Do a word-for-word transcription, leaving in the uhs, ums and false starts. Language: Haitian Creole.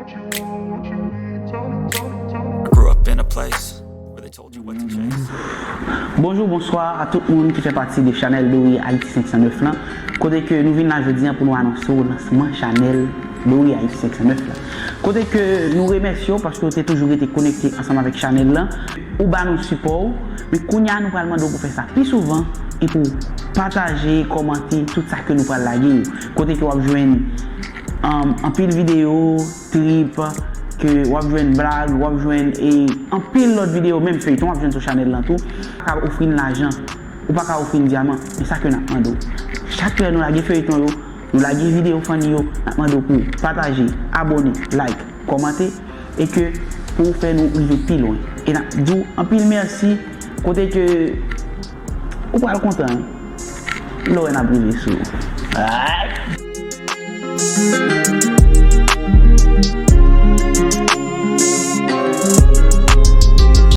I grew up in a place where they told you what to chase. Bonjou, bonswa a tout moun ki fè pati de chanèl Dori Ayiti senk san nèf lan, kote ke nou vin la jodi a pou nou anonse w lansman chanèl Dori Ayiti senk san nèf lan. Kote ke nou remèsye w paske w te toujou rete konekte ansanm avèk chanèl lan, ou ba nou sipò w, men kounye a nou pral mande w pou fè sa pi souvan e pou pataje, kòmante tout sa ke nou pral lage yo. Kote ke w ap jwenn um, anpil videyo, trip, ke w ap jwenn blag, w ap jwenn e anpil lòt videyo, menm feyton w ap jwenn sou chanèl lan tou. Ou pa ka ofri n lajan, ou pa ka ofri n dyaman, men sa ke n ap mande w. Chak lè nou lage feyton yo, nou lage videyo funny yo, n ap mande w pou pataje, abòne, like, kòmante, e ke pou w fè nou rive pi lwen. E n ap di w anpil mèsi, kote ke ou pral kontan lè w wè n ap rive sou ou. Alright.